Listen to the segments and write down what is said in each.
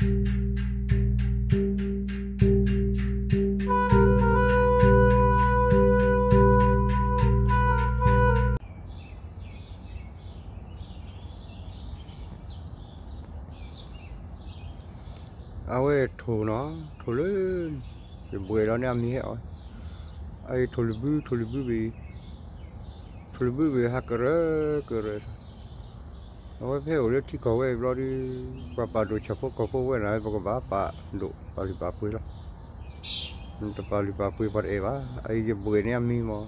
အဝဲထိၣ်နီၤ, ထိၣ်လၢ ယဘှဲးလီၤန့ၣ်အမံၤဟဲအီၤ, အအံၤထိၣ်လဘု ထိၣ်လဘုဘ့ၣ်, ထိၣ်လဘုဘ့ၣ်ဟးကရၢကရၢ, အဝဲဖဲအိၣ်လၢထံကီၢ်ဝဲအံၤဘျီဒီး ပှၤပာ်ဒိၣ်ဆၣ်ဖိကီၢ်ဖိဝဲန့ၣ် ပကဘၣ်ပာ်ဒိၣ်ပာ်လုၢ်ပာ်ပှ့ၤလီၤ. တပာ်လုၢ်ပာ်ပှ့ၤပှၤတအဲၣ်ဘၣ်. အအံၤယဘှဲးန့ၣ်အမံၤမး,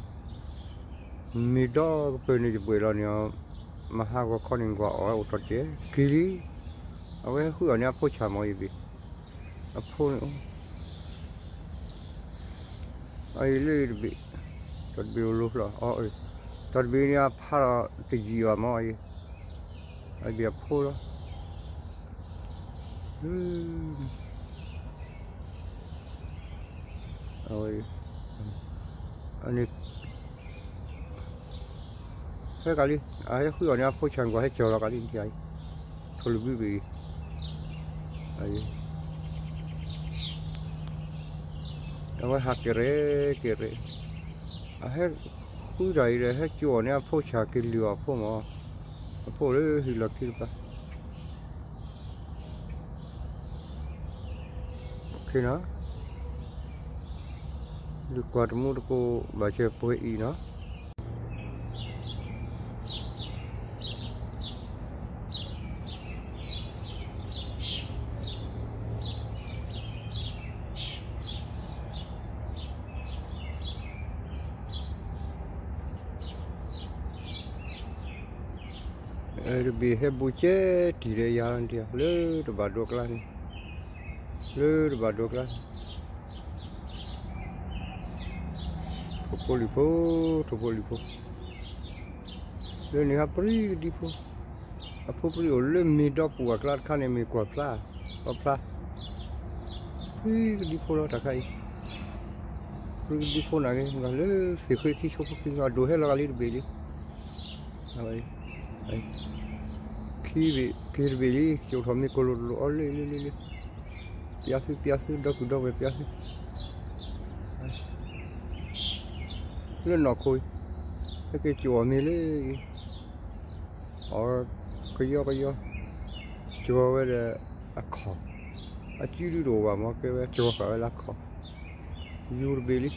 မ့ၢ်ဒီကပၢၢ်န့ၣ်ယဘှဲးလီၤန့ၣ်, မဟါဂီၤခီန့ၣ်ကွၢ်အီၣ်ဝဲအိၣ်ထီၣ်ကဲက့ၤလံ. အဝဲဟဲဃုအီၣ်န့ၣ်အဖိဆၣ်မးအံၤဘ့ၣ်, အဖိန့ၣ် အအံၤလၢတဘ့ၣ်, တၢ်တဘ့ၣ်အိၣ်လီၤဖျီၣ်အီၤ, တၢ်တဘ့ၣ်န့ၣ်အဖးဒီးတယံာ်ဘၣ်မးအံၤ, အဘ့ၣ်အဖိလီၤ. အဝဲ အန့ၣ် ဟဲကလံ, အဟဲဃုအီၣ်န့ၣ်အဖိဆၣ်ကွၢ်ဟဲကၠီၤလီၤကလံ, ထိၣ်လဘုဘ့ၣ်အံၤ, အဝဲဟးကရဲကရဲ, အဟဲဃုတၢ်အံၤဒီး ဟဲကၠီၤအီၣ်န့ၣ်အဖိဆၣ်က့ၤလုၢ်အီၣ်အဖိမး, အဖိလၢဟံၣ်လီၢ်ခံတပၤ နီၤ, လုၢ်ကွၢ်တမူတကိး ဘၣ်ဆၣ်ပှဲၤအံၤနီၤ. တဘ့ၣ်ဟဲဘူးကဲတံၢ်ဒီးယၤလီၤ လၢတဘၣ်ဒိကျါန့ၣ်, လၢတဘၣ်ဒိကျါန့ၣ်, ထိၣ်ဖိလံၣ်ဖိ, ထိၣ်ဖိလံၣ်ဖိ, လၢန့ၣ်ဟးပြံကဒံဖိ, အဖိပြံအိၣ်လၢမ့ၢ်ဒီပူၤအကျါတခါန့ၣ် မ့ၢ်ကွၢ်ဖျါ, ကွၢ်ဖျါ, ပြံကဒံဖိလီၤတၢ်ခါအံၤ, ပြံကဒံဖိန့ၣ်ဂ့ၤ လၢသ့ၣ်ဃ့ခံဆိဖိခံ အဒိၣ်ဟဲလီၤဂာ်လံတဘ့ၣ်လံ. ခံဘ့ၣ်က့ၤတဘ့ၣ်လံ ကၠိၣ်ထီၣ်မ့ၢ်ကိၢ်လိာ်တလိာ်အီၤလၢလၢလၢလၢ, ပျးသုပျးသု ဒီပုၢ်ဒီဝဲၢ်ပျးသု, လၢနီၢ်ခိအံၤ, ဟဲက့ၤကၠိၣ်အီၤမ့ၢ်လၢ အီၤကယီကယီ, ကၠီၤဝဲဒီးအခီၣ်, အစုဒုတအိၣ်ဘၣ်မ့ၢ်ကဲဝဲကၠီၤဃာ်ဝဲလၢအခီၣ်, ယူၤတဘ့ၣ်လံ,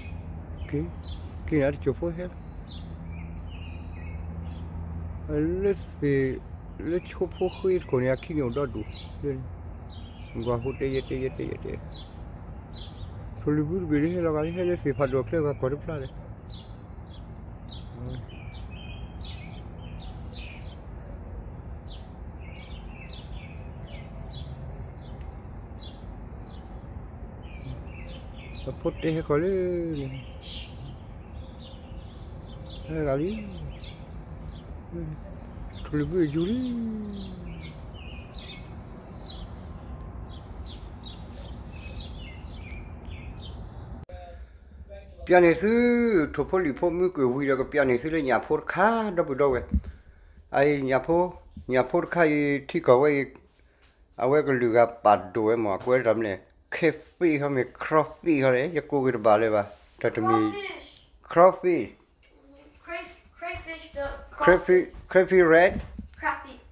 က့ၤနၤတကၠိၣ်ဖိဟဲလီၤ, လၢသ့ၣ်, လၢဆိဖိဃ့တခိၣ်န့ၣ် အခံန့ၣ်အိၣ်ဒီဒူၣ်, ကွၢ်ဟိတဲယဲတဲယဲတဲယဲတဲ, ထိၣ်လုၢ်ဘုတဘ့ၣ်လံ ဟဲလီၤဂာ်လံ ဟဲလၢသ့ၣ်ဖးဒိၣ်အချၢ ပှၤကွၢ်တဖျါဒီး အဖိတဲဟဲခီလၢ ဟဲဂၤလံ, ထိၣ်လုၢ်ဘုယူၤလံ. ပျးန့ၢ်သု, ထိၣ်ဖိလံၣ်ဖိမုၢ်ကွံာ်ဝံၤဒီး ကပျးန့ၢ်သုလၢညၣ်ဖိတခါ ဒီပုၢ်ဒီဝဲၢ်, အအံၤညၣ်ဖိ, ညၣ်ဖိတခါအံၤ ထံကီၢ်ဝဲအံၤ အဝဲကလုာ်ဂၤပာ်ဒိၣ်ဝဲမး အကွဲးတၢ်မနုၤလဲၣ်, catfish ဟီမ့ၢ် crawfish ဟီလဲၣ် ယကိးက့ၤတဘၣ်လၢၤဘၣ်, တၢ်တမံၤ, crawfish, crayfish, crayfish, red,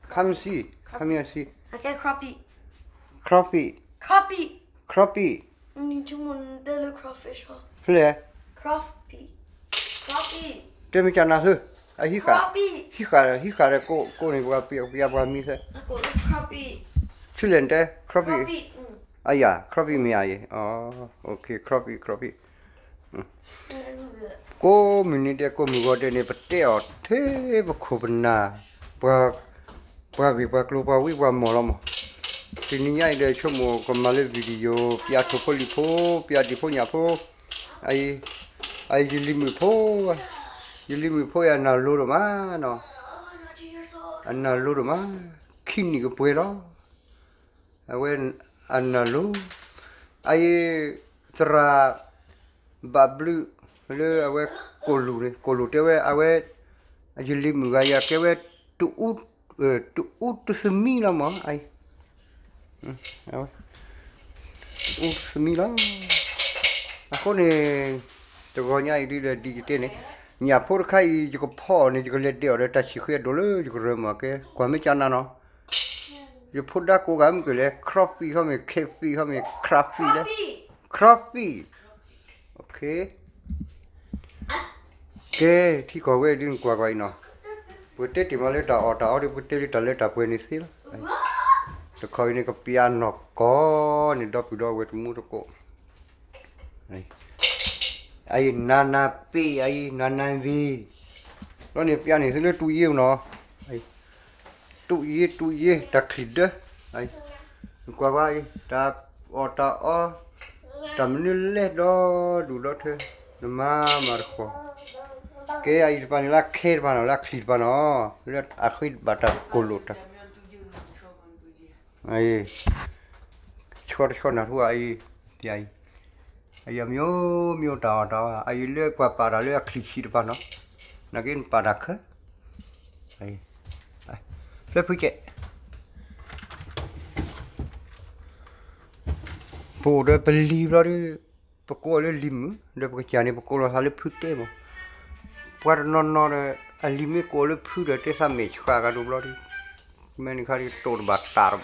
come see, come here see, crawfish, crawfish, ဖဲလဲၣ် တဲမ့ၢ်ကနၢ်သု, အဟံးဃာ်, ဟံးဃာ်, ဟံးဃာ်ဒီးကိးန့ၢ်ပှၤပျးပှၤမံၤသၢ, ဆူလဲၣ်တဲ crawfish, အယၤ crawfish မ့ၢ်ဧါအံၤ, crawfish, crawfish, ကိးမုၢ်နံၤဒဲး ကိးမုၢ်ဂီၤဒဲးန့ၣ် ပတဲအီၤထဲပခိၣ်ပနၢ်, ပှၤ, ပှၤဂ့ၢ်ပှၤကျိၤ ပှၤဝံပှၤမီၢ်လီၤမး, တနံၤညါအံၤဒီး ဆိကမိၣ်ကမၤလၢ video ပျးထိၣ်ဖိလံၣ်ဖိ, ပျးဒံၣ်ဖိညၣ်ဖိ, အအံၤ, အအံၤယလံၤမုၣ်ဖိ, ယလံၤမုၣ်ဖိအံၤအနၢ်လိၤဒိၣ်မးနီၤ, အနၢ်လိၤဒိၣ်မး, ခံနံၣ်ကပှဲၤလီၤ, အဝဲအနၢ်လိၤ, အအံၤ သရၣ် ဘၣ်ဘျုး လၢအဝဲကိၣ်လူၤန့ၣ် ကိၣ်လူၤတဲဝဲ အဝဲ ယလံၤမုၣ်ဂၤယၤကဲဝဲ တအူ, တအူတသမံလီၤမး, အအံၤ အဝဲ အိၣ်သမံလီၤ. အဃိန့ၣ် တဂီၤညါအံၤဒ်ဒီးဒ်ယတဲန့ၣ် ညၣ်ဖိတခါအံၤ ယကဖီအီၤန့ၣ် ယကလဲၤဒဲးအီၤဒီးတၢ်ဆံၣ်ဃ့အဒိၣ်လၢယကရၢမၤကဲ ကွၢ်မ့ၢ်ကနၤနီၤ. ယဖိဒါကိးဂၤမုၢ်ကလဲၤ crawfish ခီမ့ၢ် catfish ခီမ့ၢ် crawfish လဲၣ် crawfish. ကဲ ထံကီၢ်ဝဲဒ်နကွၢ်ကွၢ်အံၤနီၤ, ပကတဲတ့ၢ်မးလၢတၢ်အီၣ်တၢ်အီဒီး ပကတဲလၢတၢ်လၢတၢ်ပှဲၤန့ၣ်သ့လီၤ. တခီအံၤန့ၣ် ကပျၢ်နီၢ်ကီၢ်န့ၣ် ဒီပုၢ်ဒီဝဲၢ်တမူတကိး အအံၤ နၤနၤပ့ၢ် အအံၤ နၤနၤဝံၤ လီၤန့ၣ်ပျၢ်န့ၣ်သုလၢတူၢ်ယ့ၢ်နီၤ, တူၢ်ယ့ၢ်တူၢ်ယ့ၢ် တၢ်ချံၣ်ဒၢ ကွၢ်ကွၢ်အံၤ တၢ်အီၣ်တၢ်အီ တၢ်မနုၤလဲၣ်ဒီဒူၣ်ဒီထၢ နမၤမၤတဃီၤ, ကဲအအံၤတပၤန့ၣ် လၢအခဲတပၤနီၤ လၢအချံၣ်တပၤနီၤ လၢအဃ့ဘၣ်တၢ်ကိၢ်လိာ်တၢ် ဆှီတဆှီနၢ်ဟူအံၤ, အံၤ, အံၤအမျိုးမျိုးတၢ်အီၣ်တၢ်အီ အအံၤလၢပှၤပာ်တၢ်လၢအချံၣ်ဆံးတပၤနီၤ, နာ်က့နပာ်တၢ်ခဲ, ဖျၢဖုကဲး, ပအိၣ်ဒီးပလံၤဘျီဒီး ပကိးအီၤလၢလံၤမုၣ် ဒီးပကစၢ်န့ၣ် ပကိးလီၤသးလၢဖုတဲမး, ပှၤတနီၤနီၤဒီး အလံၤမ့ၢ်ကိးအီၤလၢဖုဒီး တဲသးမဲာ်ဆှးကဒီးဘျီဒီး မ့ၢ်နခါဒီးတိၢ်တဘၣ်တၢ်တဘၣ်,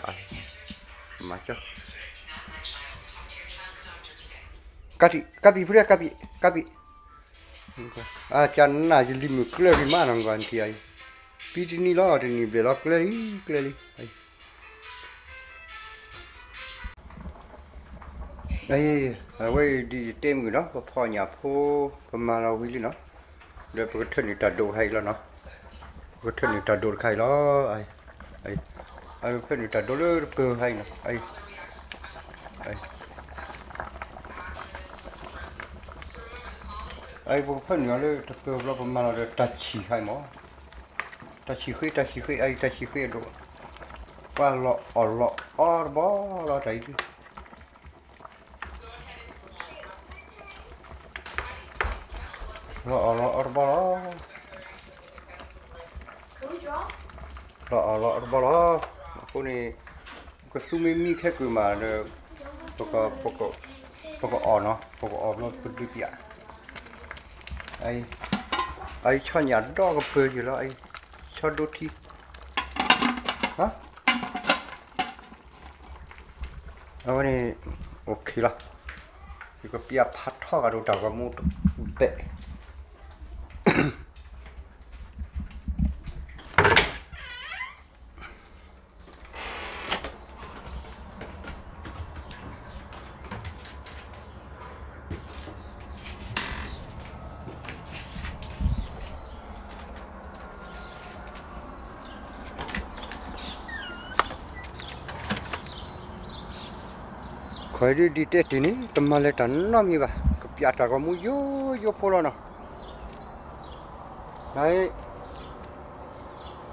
မၤကၠီ ကပံာ်ဖုရဲ ကပံာ် ကပံာ်, ကနၣ်ယလံၤမုၣ်ကျၢၢ်ဒံးမးနီၤ နကွၢ်နထံၣ်အံၤ, ပံတနံၤလီၤ တနံၣ်ဘျဲၣ်လီၤ ကျၢၢ်လံ ကျၢၢ်လံ. အဝဲအံၤဒ်ယတဲမုၢ်နီၤ ပဖီညၣ်ဖိ ပမၤလီၤဝံၤလံနီၤ, ဒီးပကထၢနုာ်တၢ်ဒိးတခါအံၤလီၤနီၤ, ပကထၢနုာ်တၢ်ဒိးတခါအံၤလီၤ, ပကဖၢနုာ်တၢ်ဒိးလၢတပၢၤတခါအံၤနီၤ, အံၤပကဖၢနုာ်အီၤလၢတပၢၤဘျီ ပမၤလီၤဒီးတၢ်ဆံၣ်တခါအံၤမး, တၢ်ဆံၣ်ဃ့ တၢ်ဆံၣ်ဃ့ အံၤတၢ်ဆံၣ်ဃ့အဒိး, ပှၤလီၤအီၣ်လီၤအီတဘီလီၤ တၢ်အံၤဒ် လီၤအီၣ်လီၤအီတဘီလီၤ, လီၤအီၣ်လီၤအီတဘီလီၤ, အဃိန့ၣ် ကသူမ့ၢ်မံခဲကုာ်မးဒီး ပကအီၣ်နီၤ ပကအီၣ်ဘျီပကဒုးပျၢ်, အံၤ အံၤဆီညၣ်ဒီကပၢၤယံၤလီၤ အံၤ ဆီဒိထံ အဝဲန့ၣ် OK လီၤ, ယကပျၢ်ဖးထီၣ်ကဒီးတၢ်ဂီၤမူတဘဲး ခီဒ်ဒ်တဲတ့ၢ်န့ၣ် တမၤလၢၤတၢ်နီတမံၤဘၣ် ကပျၢ်တၢ်ဂီၤမူယိယိဖိလီၤနီၤ,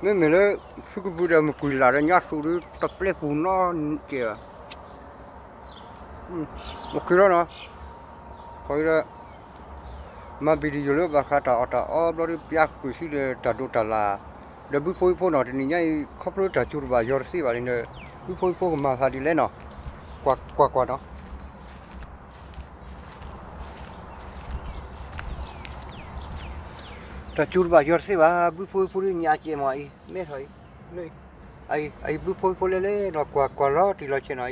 န မ့မ့ၢ်လၢ ဖုကပူၤဒီးမုၢ်ကွံာ်လၢ်ဒီးညါသူၣ်ဒီး တပျဲပူၤနီတကဲးဘၣ်, အိၣ်က့ၤလီၤနီၤ, ခီဒီး မၤ video လၢဘၣ်ဃးတၢ်အီၣ်တၢ်အီဘျီဒီး ပျၢ်ဃုာ်ဆူဒီးတၢ်ဒိးတၢ်လၢ်, ဒီးဘုဖိဟံဖိနီၤ တနံၤညါအံၤ ခီဖျိတၢ်စူၤတဘၣ်ယီၤတသ့ဘၣ်န့ၣ်ဒီး ဘုဖိဟံဖိကမၤသးဒ်လဲၣ်နီၤ, ကွၢ်ကွၢ်ကွၢ်နီၤ တၢ်စူၤတဘၣ်ယီၤတသ့ဘၣ် ဘုဖိဟံဖိဒ်ညါကဲမးအံၤ မဲထီၣ်အံၤ, အံၤ အံၤဘုဖိဟံဖိလဲၣ်လဲၣ်နီၤ ကွၢ်ကွၢ်လီၤတံၢ်လီၤဆဲးနီၤအံၤ,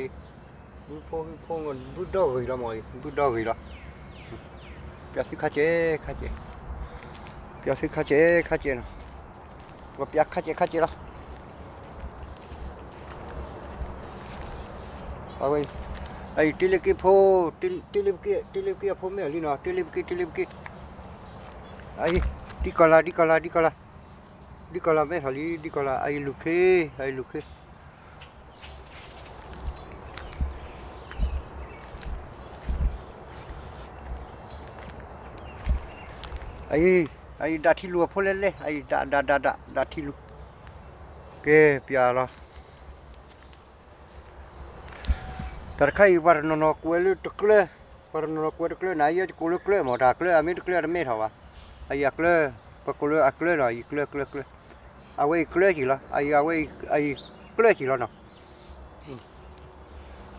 ဘုဖိဟံဖိဘုဒီဂ့ၤလီၤမးအံၤ ဘုဒီဂ့ၤလီၤ, ပျၢ်သုခါကဲးခါကဲး, ပျၢ်သုခါကဲးခါကဲးနီၤ, ပျၢ်ခါကဲးခါကဲးလီၤ. အံၤ တ့လ့က့ဖိ, တ့လ့က့, တ့လ့က့အဖိမ့ၢ်အီၤလံနီၤ, တ့လ့က့, တ့လ့က့, အံၤ ဒ်ကီၢ်လၢ်, ဒ်ကီၢ်လၢ်, ဒ်ကီၢ်လၢ်, ဒ်ကီၢ်လၢ်မဲထီၣ်လံ, ဒ်ကီၢ်လၢ်, အံၤလူၤခ့, အံၤလူၤခ့, အံၤ အံၤဒၣ်ထံလူၤအဖိလဲၣ်လဲၣ်, အံၤ ဒၣ် ဒၣ် ဒၣ် ဒၣ် ဒၣ်ထံလူၤ, ကဲ ပျၢ်လီၤ. တၢ်တခါအံၤ ပှၤတနီၤနီၤကွဲးလၢတကျၢၤ, ပှၤတနီၤနီၤကွဲးတကျၢၤ နယဲယကိးလၢကျၢၤမး, တၢ်ကျၢၤအမ့ၢ်တကျၢၤတမဲထီၣ်ဘၣ်, အံၤအကျၢၤ, ပကိးလၢအကျၢၤနီၤ, အံၤကျၢၤ ကျၢၤ ကျၢၤ, အဝဲအံၤကျၢၤက့ၤလီၤ, အံၤ အဝဲအံၤ အံၤကျၢၤက့ၤလီၤနီၤ.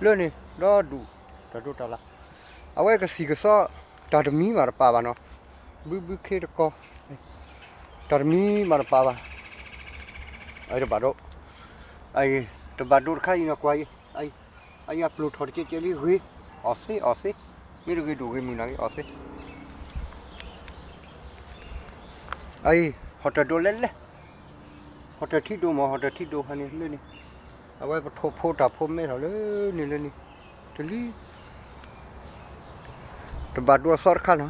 လၢန့ၣ် ဒီဒူၣ် တၢ်ဒိးတၢ်လၢ်, အဝဲကသံၣ်ကသီ တၢ်တမံၤမးတပာ်ဘၣ်နီၤ, ဘုဘုခ့တကီ, တၢ်တမံၤမးတပာ်ဘၣ်, အတဘၣ်ဒိ, တဘၣ်ဒိတခါအံၤနီၤ ကွၢ်အံၤ, အံၤအပျိၢ်ထီၣ်တကဲကဲလံဂ့ၤ, အီၣ်သ့အီၣ်သ့, မ့ၢ်တဂ့ၤဒိၣ်ဂ့ၤမုၢ်နၤဂ့ၤအီၣ်သ့ အံၤ ဟီၣ်တၢၣ်ဒိလဲလဲ, ဟီၣ်တၢၣ်ထံဒိမ့ၢ် ဟီၣ်တၢၣ်ထံဒိခါန့ၣ်လၢန့ၣ်, အဝဲပထိၣ်ဖိတၢ်ဖိမဲထီၣ်လၢန့ၣ်လၢန့ၣ်, တလံ, တဘၣ်ဒိအသီတခါနီၤ,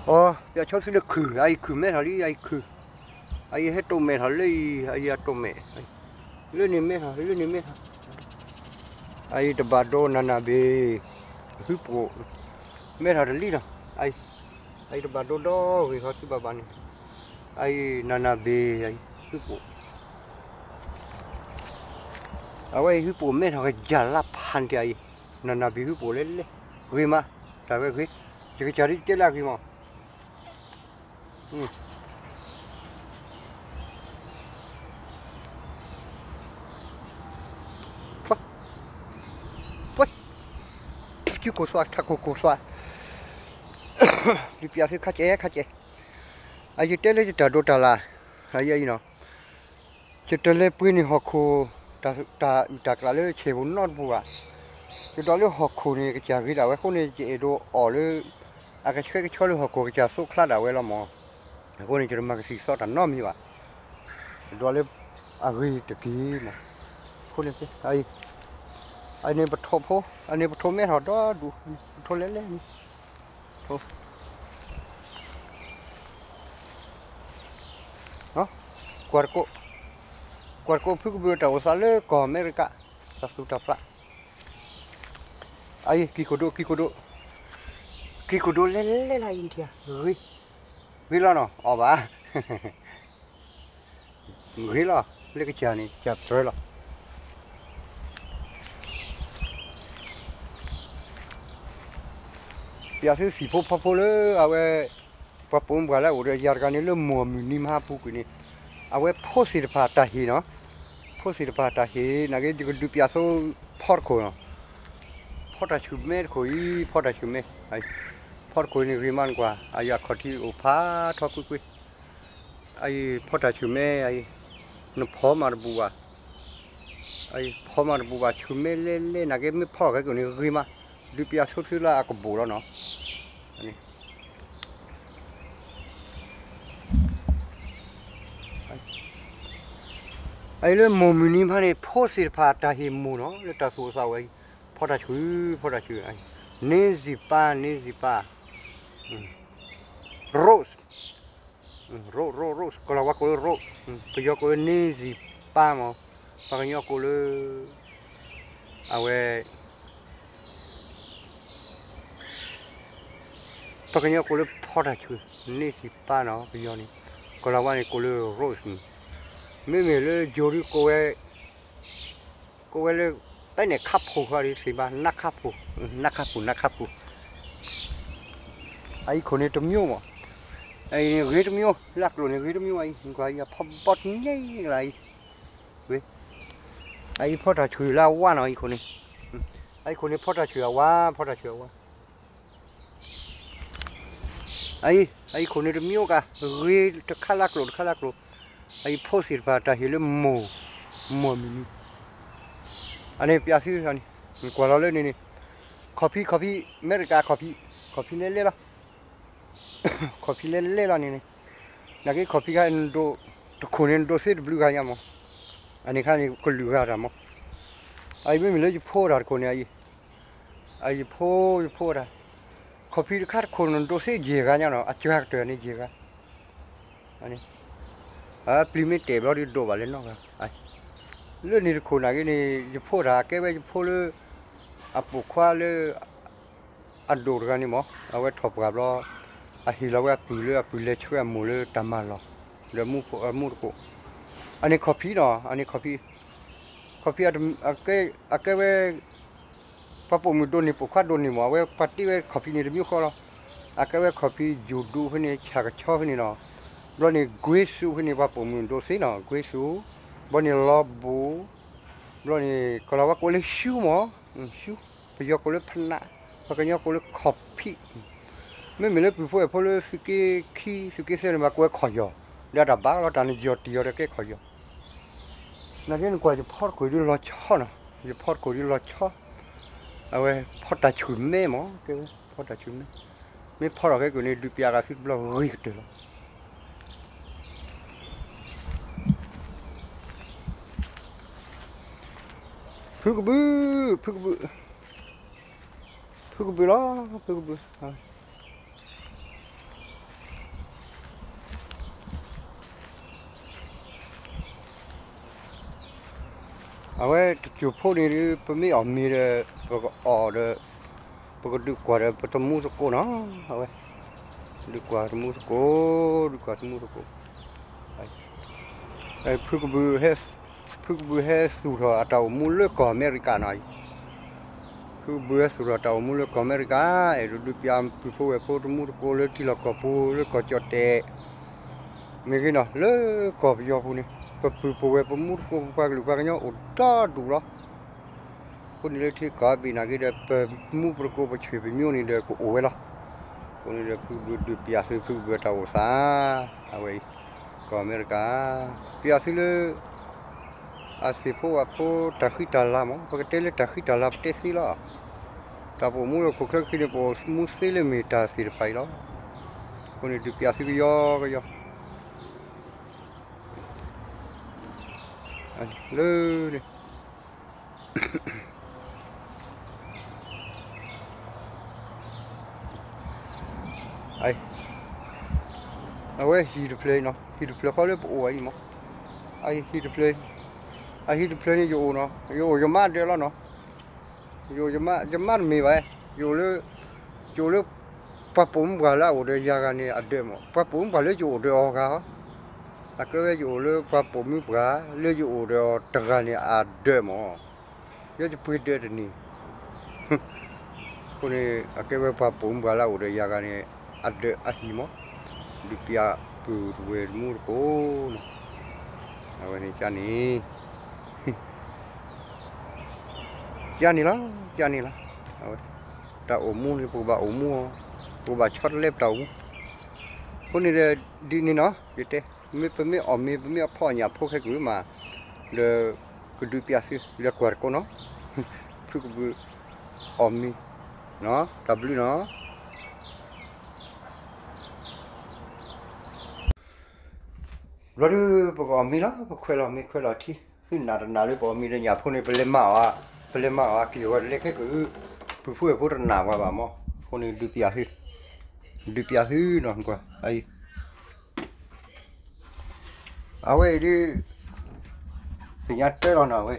အီ ပၠးဆိသုလၢခုၣ် အအံၤခုၣ်မဲထီၣ်လံ အအံၤခုၣ်, အအံၤဟဲတိၣ်မဲထီၣ်လၢအံၤ အအံၤအတိၣ်မဲ, လၢန့ၣ်မဲထီၣ် လၢန့ၣ်မဲထီၣ်, အအံၤတဘၣ်ဒိနးနးဘ့ၣ်, ဟုပိာ်, မဲထီၣ်တလံနီၤ, အအံၤတဘၣ်ဒိဒီဂ့ၤဃီသုဘၣ်ဘၣ်န့ၣ်, အအံၤနးနးဘ့ၣ် အအံၤဟုပိာ်, အဝဲအံၤဟုပိာ်မဲထီၣ်ကယၤလၢဖးန့ၣ်တအံၤ, နးနးဘ့ၣ်ဟုပိာ်လဲလဲ, ဂ့ၤမး, တၢ်ဝဲဂ့ၤ, ယကစၢ်ဒ်ယတဲလၢအဂ့ၤမး ပှဲၤ, ပှဲၤ, စုကိးသွါထးခိၣ်ကိးသွါ, ယပၠးသုခါကဲခါကဲ, အယတဲလၢယတၢ်ဒိးတၢ်လၢ်, အယဲအံၤနီၤ, ယတလဲၤပှ့ၤန့ၢ်ဟီၣ်ခိၣ်, တၢ်အုၣ်တၢ်ကျးလၢဆဲးပူၤနီတပူၤဘၣ်, ယဒွးလၢဟီၣ်ခိၣ်န့ၣ် ကစၢ်ဂ့ၤဒၣ်ဝဲအဃိန့ၣ် ယအဲၣ်ဒိးအီၣ်လၢ အကဆှဲကဆှီလၢဟီၣ်ခိၣ်ကစၢ်သိးချါဒၣ်ဝဲလီၤမး, အဃိန့ၣ် ယတမၤကသံၣ်ကသီတၢ်နီတမံၤဘၣ်, ယဒွးလၢအဂ့ၤတက့ၢ်မး, အဃိန့ၣ် အန့ၣ်ပထိၣ်ဖိ, အန့ၣ်ပထိၣ်မဲထီၣ်ဒီဒူၣ်, ပထိၣ်လဲလဲန့ၣ်, ကွၢ်တကိး, ကွၢ်တကိးဖုကဘုးတၢ်အိၣ်သးလၢကီၢ်အမဲရကၤ, တၢ်သူၣ်တၢ်ဖျး, အအံၤ ကံၢ်ခိၣ်ဒိၣ် ကံၢ်ခိၣ်ဒိၣ်, ကံၢ်ခိၣ်ဒိၣ်လဲလဲလၢအံၤ ဂ့ၤ, ဂ့ၤလီၤနီၤ အီၣ်ဘၣ် ဂ့ၤလီၤ လၢကစၢ်န့ၣ် ကစၢ်ပြၢလီၤ. ပၠးသုသံၣ်ဖိဖီဖိလၢအဝဲ ပှၤပိာ်မုၣ်ပှၢ်လၢအအိၣ်ဒီးယၤတဂၤန့ၣ် လၢမိၢ်မုၢ်နံၤမဟါပူၤကွံာ်န့ၣ် အဝဲဖိသ့ၣ်တဖၣ်တၢ်ဟ့ၣ်နီၤ, ဖိသ့ၣ်တဖၣ်တၢ်ဟ့ၣ် နာ်က့ ယကဒုးပၠးသိဖီတခိၣ်နီၤ, ဖီတၢ်ဆူၣ်မဲတခိၣ်အံၤ ဖီတၢ်ဆူၣ်မဲ, ဖီတခိၣ်အံၤန့ၣ် ဂ့ၤမးနကွၢ် အယၤခီၣ်ထံးအိၣ်ဖးထီကွ့ၢ်ကွ့ၢ် အအံၤ ဖီတၢ်ဆူၣ်မဲအံၤ နဖီမးတဘူးဘၣ်, အအံၤ ဖီမးတဘူးဘၣ် ဆူၣ်မဲလဲလဲ နာ်က့ မ့ၢ်ဖီထီၣ်ခဲကိာ်န့ၣ် ဂ့ၤမး, ဒုးပၠးသိသုလၢအကဘိၣ်လီၤနီၤ. အအံၤလၢမိၢ်မုၢ်နံၤမဟါန့ၣ် ဖိသ့ၣ်တဖၣ်တၢ်ဟ့ၣ်မိၢ်နီၤ လၢတၢ်သူၣ်အိၣ်သးအိၣ်အံၤ ဖီတၢ်ဆူၣ် ဖီတၢ်ဆူၣ်, န့ၢ်စံၣ်ပၢ် န့ၢ်စံၣ်ပၢ် Rose, Rose, Rose, Rose, ကီၢ်လၤဝါကိးလၢ Rose, ပယီၤကိးလၢ န့ၢ်စံၣ်ပၢ်မး, ပှၤကညီကိးလၢ အဝဲ ပှၤကညီကိးလၢဖီတၢ်ဆူၣ်, န့ၢ်စံၣ်ပၢ်နီၤ ပယီၤန့ၣ်, ကီၢ်လၤဝါန့ၣ်ကိးလၢ Rose န့ၣ်, မ့မ့ၢ်လၢယိၤဒုးကိးဝဲ ကိးဝဲလၢ ပဲန့ၣ်ခါဖှိၣ်ဃီဒီး သ့ၣ်ဘၣ် နါခါဖှိၣ်, နါခါဖှိၣ် နါခါဖှိၣ်, အအံၤခိၣ်န့ၣ်တမျိုးမး, အအံၤန့ၣ်ဂ့ၤတမျိုး လၢအကျိၤန့ၣ် ဂ့ၤတမျိုးအံၤ ကွၢ်အံၤ အဖီဘီတန့ၢ်လၢအံၤ, အအံၤဖီတၢ်ဆူၣ်လၢအဝါနီၤ အအံၤခိၣ်န့ၣ်, အအံၤခိၣ်န့ၣ်ဖီတၢ်ဆူၣ်အဝါ ဖီတၢ်ဆူၣ်အဝါ အအံၤ အအံၤခိၣ်န့ၣ်တမံၤအိၣ်ကး ဂ့ၤတခါလၢကျိာ်တခါလၢကျိာ်, အအံၤဖိသ့ၣ်တဖၣ်တၢ်ဟ့ၣ်လၢမိၢ်, မိၢ်မုၢ်နံၤ, အန့ၣ်ပၠးသုန့ၣ်, ကွၢ်လီၤလၢန့ၣ်န့ၣ်, ခီၣ်ဖံး ခီၣ်ဖံး အမဲရကၤခီၣ်ဖံး, ခီၣ်ဖံးလဲလဲလီၤ ခီၣ်ဖံးလဲလဲလီၤန့ၣ်န့ၣ်, နာ်က့ခီၣ်ဖံးခါ တခိၣ်န့ၣ် နဒိးသ့တဘျုးဂၤညါမး, အန့ၣ်ခါန့ၣ် ကလုာ်ဂၤတၢ်မး, အအံၤမ့မ့ၢ်လၢယဖိတၢ်တခိၣ်န့ၣ်အံၤ, အယဖိ ယဖိတၢ်, ခီၣ်ဖံးတခါတခိၣ်န့ၣ် နဒိးသ့ယဲၢ်ဂၤညါနီၤ အစှၤကတၢၢ်န့ၣ်ယဲၢ်ဂၤ, အပျံၤမ့ၢ်တဲာ်ဘျီဒ်ဒိးဘၣ်လၢနီၢ်ဂၤ, လၢန့ၣ်တခိၣ်နာ်က့န့ၣ် ယဖိတၢ် အကဲဝဲယဖိလၢ အပိာ်ခွါလၢ အဒိၣ်တဂၤန့ၣ်မး အဝဲထီၣ်ပှၢ်ဘျီ, အဟ့ၣ်လီၤဝဲအပုၢ်လၢအပုၢ်လဲၤဆှၢအမိၢ်လၢတၢ်မၤလီၢ်, ဒီးအမူတကိး, အန့ၣ်ခီၣ်ဖံးနီၤ အန့ၣ်ခီၣ်ဖံး, ခီၣ်ဖံး အကဲဝဲ ပှၤပိာ်မုၣ်ဒိးန့ၢ်ပိာ်ခွါဒိးန့ၢ်မး အဝဲပှၤတ့ဝဲခီၣ်ဖံးန့ၣ်တမံၤဃီလီၤ, အကဲဝဲခီၣ်ဖံးယိၤဒူဖဲန့ၣ် ဆၣ်ကဆီဖဲန့ၣ်နီၤ, ဘျီန့ၣ် ကွ့စူဖဲန့ၣ် ပှၤပိာ်မုၣ်ဒိးသ့နီၤ ကွ့စူ, ဘျီန့ၣ်လီၤဘိၣ် ဘျီန့ၣ် ကီၤလၤဝါကိးလၢရှူမၢ်, ရှူ, ပယီၤကိးလၢဖနး, ပှၤကညီကိးလၢခီၣ်ဖံး, မ့မ့ၢ်လၢပုၢ်ဖိဝဲၢ်ဖိလၢသုးက့ခံ သုးက့သၢန့ၣ် ဘၣ်ကိးဝဲခီၣ်ယီၤ, ဒီးတၢ်ဘၣ်လီၤ တၢ်နယီၤတယီၤဒီးကဲခီၣ်ယီၤ, နာ်က့နကွၢ်ယဖီတခိၣ်ဒုးလီၤဆီနီၤ, ယဖီတခိၣ်ဒုးလီၤဆီ, အဝဲဖီတၢ်ဆူၣ်မဲမၢ်, ကဲဝဲဖီတၢ်ဆူၣ်မဲ, မ့ၢ်ဖီထီၣ်ခဲကိာ်န့ၣ် ဒုးပျးဃာ်သုတဘျီဂ့ၤကတၢၢ်လီၤ. ဖုကဘုး, ဖုကဘုး, ဖုကဘုးလီၤ, ဖုကဘုး. အဝဲတစိၢ်ဖိန့ၣ်ဒုး ပမ့ၢ်အီၣ်မ့ၤဒီး ပကအီၣ်ဒီး ပကဒုးကွၢ်ဒီးပတမူသကိးနီၤ, အဝဲ ဒုးကွၢ်တမူသကိး, ဒုးကွၢ်တမူသကိး. ဖုကဘုးဟဲ, ဖုကဘုးဟဲသူၣ်ထီၣ်အတၢ်အိၣ်မူလၢကီၢ်အမဲရကၤနီၤ, ဖုကဘုးဟဲသူၣ်ထီၣ်တၢ်အိၣ်မူလၢကီၢ်အမဲရကၤ, အဲၣ်ဒိးဒုးပျးပုၢ်ဖိဝဲၢ်ဖိတမူသကိးလၢထံလီၢ်ကီၢ်ပူၤလၢကီၢ်ကၠီၣ်တဲာ် မ့ၢ်ဂ့ၤနီၤ လၢကီၢ်ပယီၤပူၤန့ၣ် ပပုၢ်ပဝဲၢ်ပမူသကိးပပှၤကလုာ်ပှၤကညီအိၣ်ဒီဒူၣ်လီၤ. အဃိန့ၣ်လၢထံကီၢ်အဘ့ၣ်နာ်က့ဒီး ပမူပသကိးပဆွေပမျိုးန့ၣ်ဒီးကအိၣ်ဝဲလီၤ. အဃိန့ၣ်ဒီးဖုကဘုးဒုးပျးသုဖုကဘုးအတၢ်အိၣ်သး, အဝဲအံၤ ကီၢ်အမဲရကၤ, ပျးသုလၢ အသ့ၣ်ဖိဝၣ်ဖိတၢ်ဃံတၢ်လၤမး, ပကတဲလၢတၢ်ဃံတၢ်လၤပတဲသ့လီၤ. တၢ်ပအိၣ်မူလၢဟီၣ်ခိၣ်ချၢခံန့ၣ် ပအိၣ်မူသ့လၢမ့ၢ်တၢ်သ့ၣ်တဖၣ်အံၤလီၤ. အဃိန့ၣ်ဒုးပျးသုကယီကယီ လၢန့ၣ် အဝဲဟံၣ်တဖျၢၣ်အံၤနီၤ, ဟံၣ်တဖျၢၣ်ဃီလၢပအိၣ်အံၤမး, အဟံၣ်တဖျၢၣ်, အဟံၣ်တဖျၢၣ်န့ၣ် ယအိၣ်နီၤ, ယအိၣ်ယမါဒၢးလီၤနီၤ, ယအိၣ်ယမါ, ယမါတမ့ၢ်ဘၣ်, ယအိၣ်လၢ, ယအိၣ်လၢ ပှၤပိာ်မုၣ်ပှၢ်လၢအအိၣ်ဒီးယၤဂၤန့ၣ်အဒၢးမး, ပှၤပိာ်မုၣ်ပှၢ်လၢယအိၣ်ဒီးအီၤဂၤ, အကဲဝဲယအိၣ်လၢပှၤပိာ်မုၣ်ပှၢ်လၢယအိၣ်ဒီးအီၤတဂၤန့ၣ်အဒၢးမး, ယဲယပှ့ၤဒၢးတန့ၢ် အဃိန့ၣ် အကဲဝဲပှၤပိာ်မုၣ်ပှၢ်လၢအအိၣ်ဒီးယၤဂၤန့ၣ် အဒၢးအဟံၣ်မး, ဒုးပျးပုၢ်တဝဲၢ်တမူတကိးနီၤ, အဝဲန့ၣ်ကန့ၣ်, ကန့ၣ်လီၤ, ကန့ၣ်လီၤ, အဝဲ တၢ်အိၣ်မူန့ၣ် ပကဘၣ်အိၣ်မူအီၤ, ပကဘၣ်ဆီတလဲပတၢ်အိၣ်မူ, အဃိန့ၣ်ဒီး ဒ်န့ၣ်နီၤ ယတဲ, မ့ၢ်ပမ့ၢ်အီၣ်မ့ၤ ပမ့ၢ်အဖီအညၣ်ဖိခဲကိာ်မး, ဒီးကဒုးပျးသု လဲၤကွၢ်တကိးနီၤ, ဖုကဘုးအီၣ်မ့ၤ, တၢ်ဘျုးနီၤ. ဘျီဒုး ပကအီၣ်မ့ၤလီၤ, ပခွဲးလီၤမ့ၤခွဲးလီၤထံ, သုနာ်တနာ်လၢပအီၣ်မ့ၤဒီးညၣ်ဖိန့ၣ် ပလဲၤမၤအီၤ, ပလဲၤမၤအီၤအက့ၢ်အဂီၤတလဲခဲကိာ်, ပုၢ်ဖိဝဲၢ်ဖိတနာ်ပှၤဘၣ်မး, အဃိန့ၣ်ဒုးပျးသု, ဒုးပျးသုနီၤ, ကွၢ် အဝဲအံၤဒုး သ့ၣ်ညါတၢ်လီၤနီၤ, အဝဲ,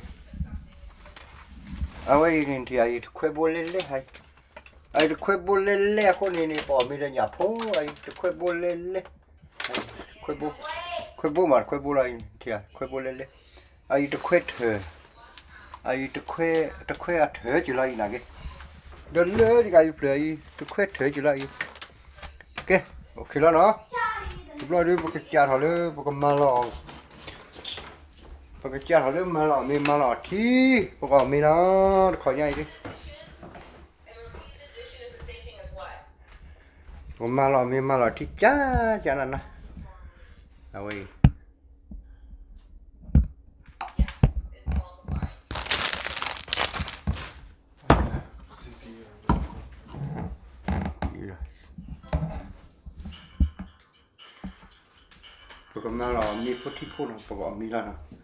အဝဲအံၤန့ၣ် ထံၣ်အံၤတခွဲဘိလဲလဲ, အံၤတခွဲဘိလဲလဲအဃိန့ၣ်န့ၣ် ပအီၣ်မ့ၤဒီးညၣ်ဖိ, အံၤတခွဲဘိလဲလဲ, ခွဲဘိ, ခွဲဘိမးတခွဲဘိလီၤ, ခွဲဘိလဲလဲ, အံၤတခွဲထၢၣ်, အံၤတခွဲ, တခွဲအထၢၣ်က့ၤလီၤအံၤနာ်က့, ဒီးလၢဒ်ကယဖျၢၣ်အံၤ တခွဲထၢၣ်က့ၤလီၤအံၤ, ကဲ, အိၣ်ခ့လီၤနီၤ, တဘျီဒုးပကစးထီၣ်လၢပကမၤလီၤ ပကစးထီၣ်လၢမၤလီၤအီၣ်မ့ၤမၤလီၤအီၣ်ထံ, ပကအီၣ်မ့ၤလီၤ, တခီညါအံၤဒုး, ပကမၤလီၤအီၣ်မ့ၤမၤလီၤအီၣ်ထံ ကၢ်ကၢ်နးနး, အဝဲအံၤ ပကမၤလီၤမ့ၤဖိထံဖိနီၤ, ပကအီၣ်မ့ၤလီၤနီၤ.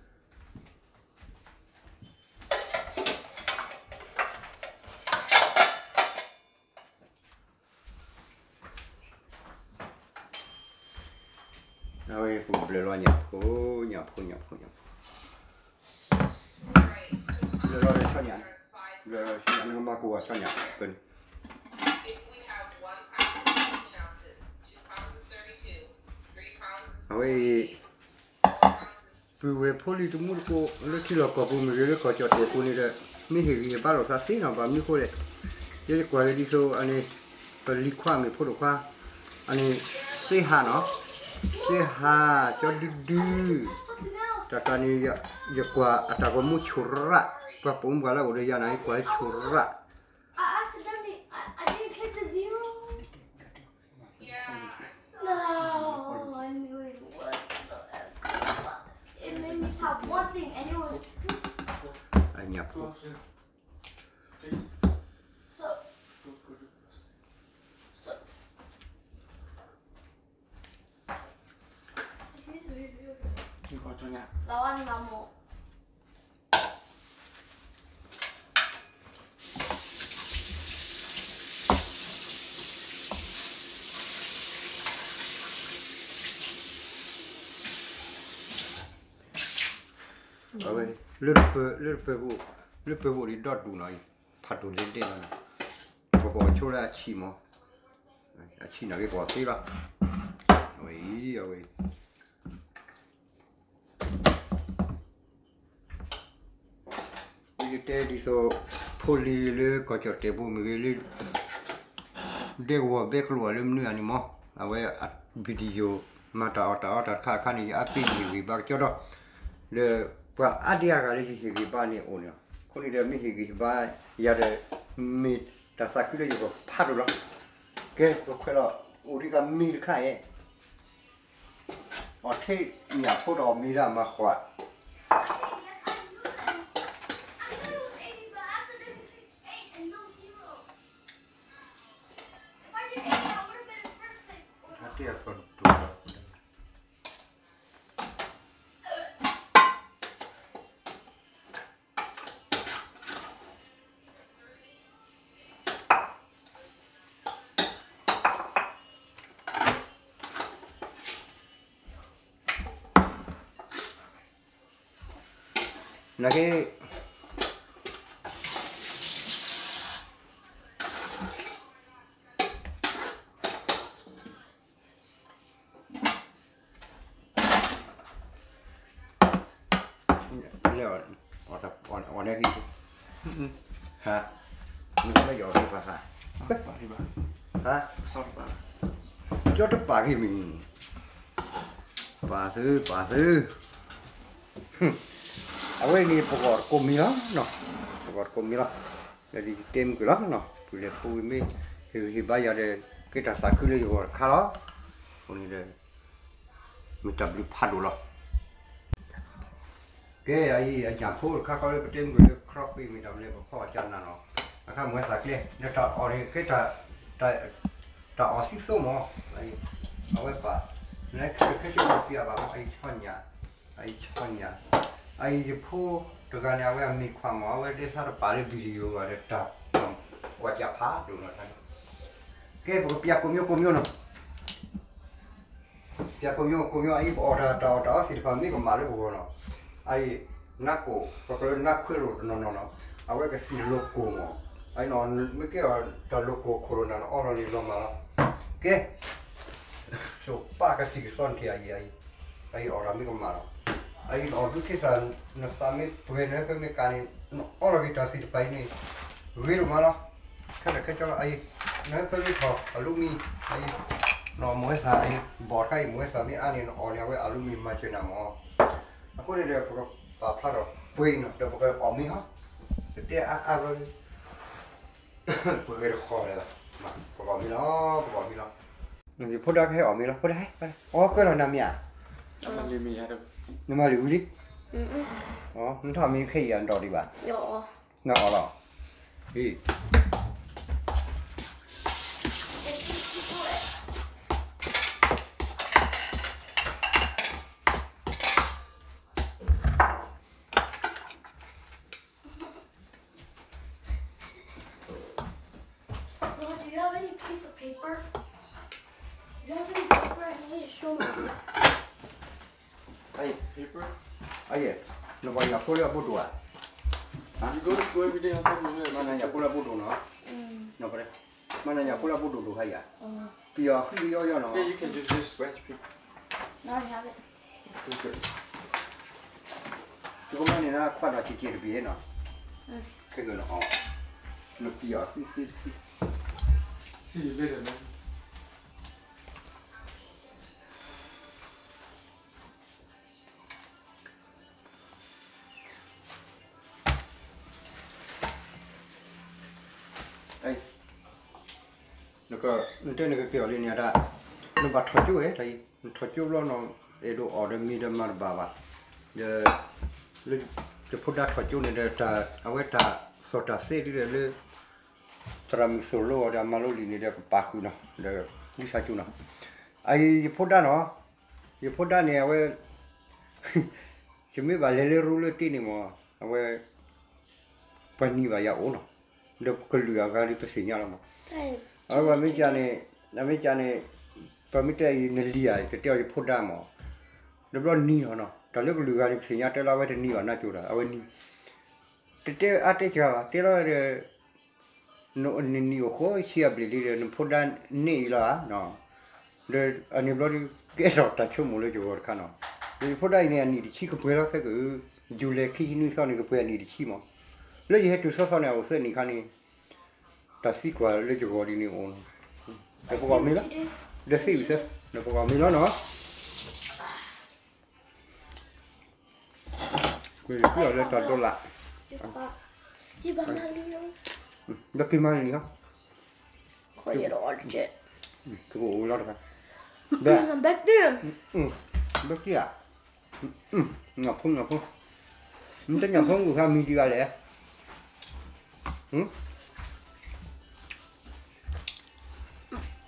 အဝဲပကဘျၢလီၤညၣ်ဖိ, ညၣ်ဖိ, ညၣ်ဖိ, ညၣ်ဖိ, ဘျၢလီၤဆီညၣ်, ဘျၢလီၤဆီညၣ်, နကမၤကိးဂၤဆီညၣ်, အဝဲအံၤ ပုၢ်ဝဲၢ်ဖိလံၤတမူတကိး လၢထံလီၢ်ကီၢ်ပူၤမ့ၢ်ဂ့ၤ လၢကီၢ်ကၠီၣ်တဲာ်ပူၤန့ၣ်ဒီး မ့ၢ်ဟ့ၣ်ဂံၢ်ဟ့ၣ်ဘါလိာ်သးသ့နီၤ, ဘၣ်မနုၤဃိလဲၣ်, ယဲယကွၢ်က့ၤဒ်သိးအန့ၣ် ပလံၤခွါမ့ၢ်ဖိဒိၣ်ခွါ, အန့ၣ် သ့ဟးနီၤ, သ့ဟး, ကၠီဒုဒု, တၢ်တၢ်န့ၣ် ယကွၢ်အတၢ်ဂီၤမူဆိၣ်ရၣ်, ပှၤပိာ်မုၣ်ပှၤလၢအိၣ်ဒီးယၤန့ၣ် ယကွၢ်ဆိၣ်ရၣ်. I accidentally, I, I didn't click the zero. Yeah. No, I knew it was the answer, but it made me tap one thing and it was two. အညၣ်ဖိ. So, so, အဝဲ လၢတပၢၤ လၢတပၢၤပူၤ လၢပၢၤပူၤဒံးဒီဒူၣ်နီၤ, ဖးဒိၣ်လဲၣ်ဒဲးလီၤနီၤ, ပကအီၣ်ဆိလၢအဆံးမး, အဆံးနီၣ်ဂ့ၤပအီၣ်သ့လီၤ, အဝဲအံၤ အဝဲ ယတဲဒ်သိး ဖိလံၤလၢကီၢ်ကၠီၣ်တဲာ်ပူၤမ့ၢ်ဂ့ၤလၢ ဒဲကဝီၤဘဲကျိၤအလၢမနုၤအန့ၣ်မး, အဝဲ video မၤတၢ်အီၣ်တၢ်အီတၢ်တခါခါန့ၣ် ယအါပ့ၤယဟ့ၣ်ဂံၢ်ဘါကကီဒီး လၢပှၤအါဒံအါဂၤလၢယဟ့ၣ်ဂံၢ်ဘါန့ၣ်အိၣ်န့ၣ်လီၤ. အဃိန့ၣ်ဒီး မ့ၢ်ဟ့ၣ်ဂံၢ်ဟ့ၣ်ဘါယၤဒီး မ့ၢ်တၢ်သးခုလၢယဂီၢ်ဖးဒိၣ်လီၤ. ကဲ ပခွဲးလီၤ အိၣ်ဒံးကမံၤတခါအံၤ အီၣ်ထဲညၣ်ဖိဒီး မံၤလၢအမၤဃီၤ နာ်က့ လဲၤအီၣ် အီၣ်န့ၣ်ဟံၣ် ဟါ မ့ၢ်လၢယအီၣ်က့ၤပှၤသး ဟါ ကၠီတပာ်က့ၤမံၤ ပာ်သု ပာ်သု အဝဲန့ၣ် ပဂီၢ်တကိးမံၤလီၤနီၤ ပဂီၢ်တကိးမံၤလီၤ လၢဒ်ယတဲမုၢ်ကွံာ်လီၤနီၤ ပုၢ်လဲၤပူၤမ့ၢ် ဟ့ၣ်ဂံၢ်ဟ့ၣ်ဘါယၤဒီး က့ၤတၢ်သးခုလၢယဂီၢ်တခါလီၤ အဃိန့ၣ်ဒီး မ့ၢ်တၢ်ဘျုးဖးဒိၣ်လီၤ ကဲ အအံၤ အညၣ်ဖိတခါခီလၢပတဲမုၢ်ကွံာ်လၢ ခရီးပ့ၤ မ့ၢ်တၢ်မနုၤလဲၣ် ပဖီၣ်ကၢနၤနီၤ အခါမ့ၢ်ဝဲသးကျဲ လၢတၢ်အီၣ်န့ၣ် ကဲ တၢ်အီၣ်သံသိမး အဝဲပာ် နခဲခဲဆ့ပျးဘၣ်မး အအံၤဆီညၣ် အအံၤဆီညၣ် အအံၤယဖိတဂၤန့ၣ် အဝဲအမံၤခွါမး အဝဲဒၣ်သးတပာ်လၢ video ဘၣ်ဒီးတၢ် ကွၢ်ကၢ်ဖးဒိၣ်နီၤ ကဲ ပကပျးကိးမံၤကိးမံၤနီၤ ပျးကိးမံၤကိးမံၤ အအံၤပအီၣ်တၢ် တၢ်အီၣ်တၢ်အီသ့ၣ်တဖၣ်မ့ၢ်ကမၣ်လၢပဂီၢ်နီၤ အအံၤ နါကိၣ် ပှၤကိးလၢနါခွဲရိၣ်တနီၤနီၤနီၤ အဝဲကသံၣ်လိၤကိၣ်မး အအံၤနီၤ မ့ၢ်ကဲအီၤတၢ်လိၤကိၣ်ခိၣ်ရိၣ်နၤနီၤ အီလီၤန့ၣ်လီၤမးလီၤ ကဲ ဆိပာ်ကသံၣ်ကသီနထံၣ်အအံၤ အအံၤ အအံၤအီၣ်တၢ်မ့ၢ်ကမၣ်လီၤ အအံၤနအီၣ်ဘုခ့သၣ် နသးမ့ၢ်ပှဲၤ နဟဲဖဲမ့ၢ်ကးန့ၣ် နအီလီၤက့ၤတၢ်သ့ၣ်တဖၣ်အံၤန့ၣ် ဂ့ၤဒိၣ်မးလီၤ ခဲလၢာ်ခဲဆ့လီၤ အအံၤ နဟဲဖဲမ့ၢ်ထီၣ်အလူမံၤ အအံၤ နအီၣ်မ့ၢ်ဝဲသၣ်အံၤ ဘီၣ်တခါအံၤ မ့ၢ်ဝဲသၣ်မ့ၢ်အါန့ၣ် နအီၣ်န့ၣ် အဝဲအလူမံၤမၤစၢၤနၤမး အဃိန့ၣ်ဒီး ပကပာ်ဖျါထီၣ်ပှဲၤအံၤနီၤ ဒီးပကအီၣ်မ့ၤဟီ ပတဲအါအါဘျီ ပဂဲၤတဃီၤလၢၤဘၣ် ပကအီၣ်မ့ၤလီၤ ပကအီၣ်မ့ၤလီၤ ယဖိဒါကဟဲအီၣ်မ့ၤလီၤ ဖိဒါဟဲ အီၣ်ကၢလီၤနၤမ့ၢ်ဧါ နမၤလံာ်ဝံၤလံ နထီၣ်မ့ၤခဲအံၤအဒီးဒံးဘၣ် နအီၣ်လီၤ ဟ့ၣ် Bro, do you have any piece of paper? Do you have any paper? I need to show my paper. အယဲၢ် နဘၣ်ညၣ်ဖိလၢအဘိဒိၣ်ဧါ You go to school every day, how come you don't have မ့ၢ်နညၣ်ဖိလၢအဘိဒိၣ်နီၤ မ့ၢ်နညၣ်ဖိလၢအဘိဒိၣ်ဒိၣ်ဟါယၤ ပယီၤဃံယီယီနီၤ Yeah, you can just, just scratch paper. No, I have it. ယကမၤန့ၢ်နခွါဒီးစံးက့ၤတဘ့ၣ်နီၤ ခဲကနံၣ်အီၤ နပယီၤဃံဃံဃံ See you later, man. နကတဲနကက့ၤအီၤလံန့ၣ်ဒၣ်, နဘၣ်ထီၣ်ကၠိဝဲတၢ်အံၤ, နထီၣ်ကၠိဘျီနီၤ, အဲၣ်ဒိးအီၣ်ဒီးမံဒီးမၤတဘၣ်ဘၣ်, ဒီး လၢ ယဖိဒါထီၣ်ကၠိန့ၣ်ဒီး အဝဲတၢ်သီၣ်တၢ်သဲဒ်ဒီးလၢ သရၣ်မုၣ်သိၣ်လိအီၤဒီးအမၤလိလံာ်န့ၣ်ဒီး ကပာ်ဃုာ်နီၤ ဒီးဝံသးစူၤနီၤ, အအံၤယဖိဒါနီၤ, ယဖိဒါန့ၣ် အဝဲ ယမ့ၢ်ဘၣ်လဲၤလၢရူလၢတ့န့ၣ်မး အဝဲ ပှၤနံၤဘၣ်ယၤအိၣ်နီၤ, ဒီးကလုာ်အဂၤဒီးပသ့ၣ်ညါလီၤမး, အဝဲမ့ၢ်ကန့ၣ်, အမ့ၢ်ကန့ၣ်, ပမ့ၢ်တဲအံၤနလံၤဧါ ကတဲအီၤယဖိဒါမး, ဒီးဘျီနံၤလီၤနီၤ, တၢ်လၢကလုာ်ဂၤန့ၣ် ပသ့ၣ်ညါတဲလီၤအဝဲတနံၤဘၣ်နၢ်ကၠိတၢ် အဝဲနံၤ, တတဲအါတဲစှၤဘၣ် တဲလီၤဒီး နနံၤအိၣ်ဃိဆံအဘျ့ၣ်လံဒီး နဖိဒါန့ၢ်အံၤလီၤဧါ, ဒီးအန့ၣ်ဘျီဒီး ကဲထီၣ်တၢ်ဆိကမိၣ်လၢယဂီၢ်တခါနီၤ, ဒီးယဖိဒါအံၤန့ၣ် အနံၣ်တဆံကပှဲၤလီၤခဲကၢ, ယူၤလံခံဆံနွံသီန့ၣ် ကပှဲၤအနံၣ်တဆံမး, လၢယဟဲတုၤသီသီန့ၣ် အအိၣ်သၢနံၣ်ခါန့ၣ် တၢ်သံကွၢ်လၢယဂီၢ်ဒ်န့ၣ်အိၣ်နီၤ, ဒီးပဂီၢ်မ့ၢ်လီၤ, ဒီးသ့ၣ်ဝံၤသၢ, ဒီးပဂီၢ်မ့ၢ်လီၤနီၤ, ကွၢ်လၢတၢ်ဒိလၣ်, ဒီးက့ၤမၤလံလီၤ, ကအိၣ်လီၤတခါ, ဘၣ်, ဘၣ်တ့ၢ်ဧါ, ညၣ်ဖိညၣ်ဖိ, နတညၣ်ဖိမုၢ်ဃါမံၤဒံးဂၤလဲၣ်,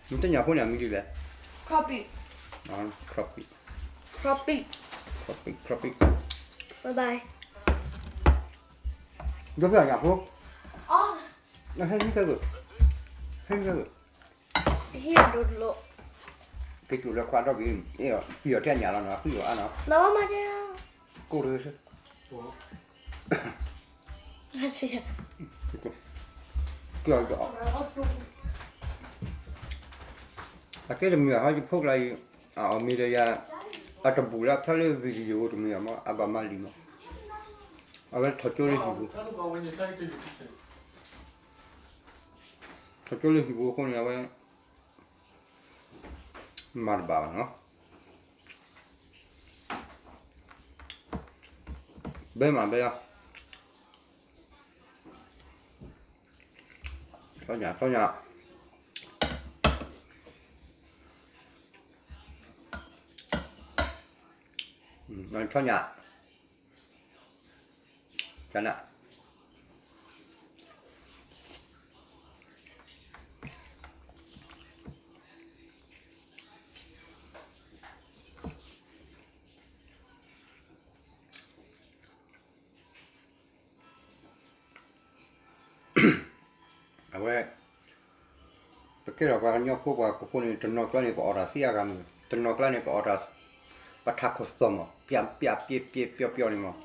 နတညၣ်ဖိန့ၣ်မံၤဒ်လဲၣ်, ခီပံး, ခီပံး, ခီပံး, ခီပံး, ခီပံး, ဘၣ်ဘၣ်, ဒီးဖဲညၣ်ဖိ, ဟဲဟံးခဲဂ့ၤ, ဟဲဟံးခဲဂ့ၤ, ဟံးဒိၣ်တလိၣ်, က့ၤတူၢ်လၢခွါဒီဘ့ၣ်, အ့ၣ်အီၤထဲညၣ်လီၤနီၤ, အဃံအီၤအါနီၤ, ကိၢ်တဂ့ၤ, အကဲတမံၤဘၣ်ဟီ ယဖိကျါအံၤ, အအီၣ်မ့ၤဒီးယၤ, အတဘူၣ်လၢဖဲလၢ video တမံၤဘၣ်မး အဘၣ်မၤလံၤမး, အဝဲထီၣ်ကၠိလၢဟံၣ်ပူၤ, ထီၣ်ကၠိလၢဟံၣ်ပူၤအဃိန့ၣ် အဝဲ မၤတဘၣ်ဘၣ်နီၤ, ဘဲမးဘဲလီၤ, ထီၣ်ညၣ် ထီၣ်ညၣ်, ထီၣ်ညၣ်, ကနၣ် အဝဲ ပကဲထီၣ်ပှၤကညီဖိပှၤဟီၣ်ခိၣ်ဖိန့ၣ် တနီၤကျါန့ၣ် ပအီၣ်တၢ်သ့အါဂၤမ့ၢ်, တနီၤကျါန့ၣ် ပအီၣ်တၢ် ပထးခိၣ်သီၣ်မး ပျးပျးပျဲပျဲပျီပျီန့ၣ်မး,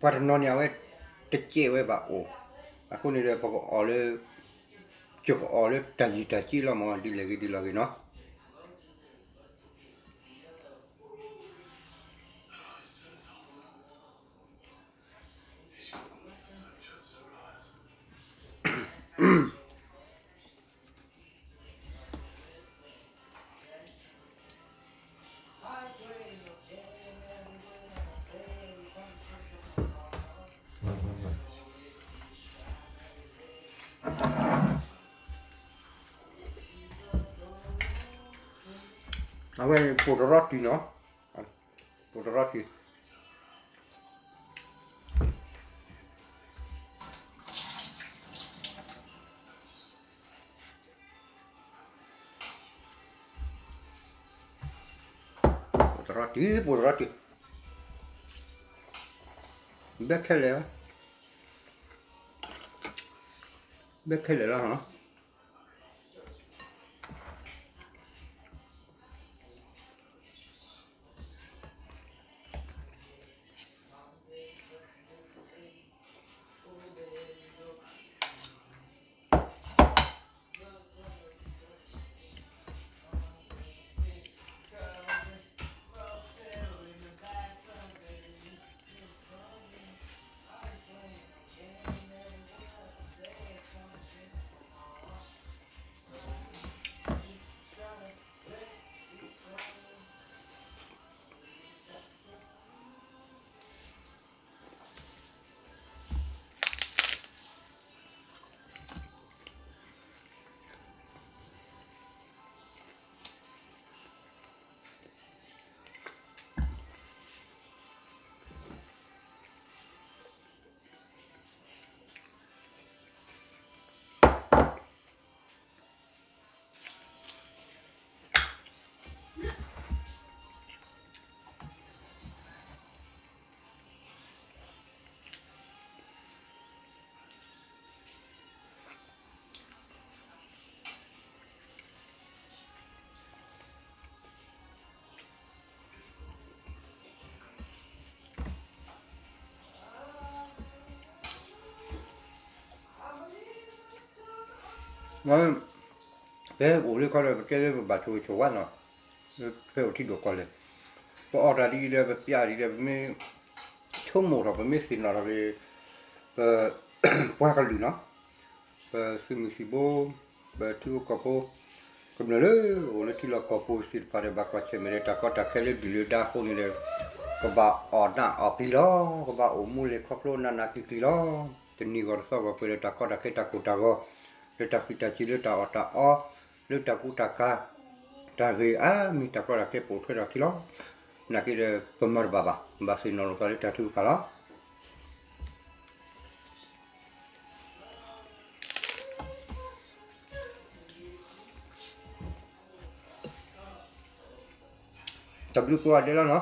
ပှၤတနီၤန့ၣ် အဝဲတကဲဝဲဘၣ်အိၣ်, အဃိန့ၣ်ဒီး ပကအီၣ်လၢ ယကအီၣ်လၢတၢ်ယံာ်တၢ်က့လီၤမး ဒ်လဲၣ်ဂ့ၤဒ်လဲၣ်ဂ့ၤနီၤ. အဝဲပိၢ်တရီတံၢ်နီၤ, ပိၢ်တရီတံၢ် ပိၢ်တရီတံၢ် ပိၢ်တရီတံၢ်, ဘဲခဲလၢာ်, ဘဲခဲလၢာ်လီၤနီၤ. ပအိၣ်လၢခီဒီး ပတဲလၢပဘၣ်ဆိၣ်ဂ့ၤဆိၣ်ဝါနီၤ, ဖဲအိၣ်ထံဒိၣ်ကီၢ်လဲၢ်, ပအီၣ်တၢ်ဒ်အံၤဒီး ပပျးဒ်ဒီး ပမ့ၢ်ဆိကမိၣ်ထီၣ် ပမ့ၢ်သ့ၣ်နီၣ်ထီၣ်က့ၤ ပ ပှၤကလုာ်နီၤ, ပသုးမုၢ်သံၣ်ဘိ, ပထံဖိကီၢ်ဖိ, ကမျၢၢ်လၢအိၣ်လၢထံလီၢ်ကီၢ်ပူၤသ့ၣ်တဖၣ်ဒီး ဘၣ်ကွၢ်ဆၢၣ်မဲာ်ဒီးတၢ်ကီတၢ်ခဲလၢဒုၣ်လၢဒါအဃိန့ၣ်ဒီး ကဘၣ်အီၣ်နးအီၣ်ပျံၤလီၤ, ကဘၣ်အိၣ်မူလဲၤခီဖျိနးနးကျံၤကျံၤလီၤ. တနံၤဂီၤတသီဂီၤပှဲၤဒီးတၢ်ကီတၢ်ခဲတၢ်ကိၢ်တၢ်ဂီၤ, လၢတၢ်ဃံးတၢ်စ့ၤ လၢတၢ်အီၣ်တၢ်အီ, လၢတၢ်ကူတၢ်ကၤ, တၢ်ဂ့ၤအါမံၤ တၢ်ကီတၢ်ခဲပအိၣ်ထွဲထီၣ်အခံလီၤ. နာ်က့ဒီး ပမၤတဘၣ်ဘၣ်, ဘၣ်သ့ၣ်နီၣ်လိာ်သးလၢတၢ်ထုကဖၣ်လီၤ. တၢ်ဘျုးကိးဂၤဒဲးလီၤနီၤ,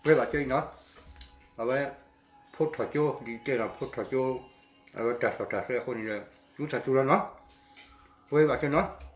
ပှဲၤဘၣ်ကၢအံၤနီၤ, အဝဲ ဖိထီၣ်ကၠိ ဒ်တဲနီၤ ဖိထီၣ်ကၠိ, အဝဲတၢ်သီၣ်တၢ်သဲအဃိန့ၣ်ဒီး ဒူသးစူၤလီၤနီၤ, ပှဲၤဘၣ်ကၢနီၤ.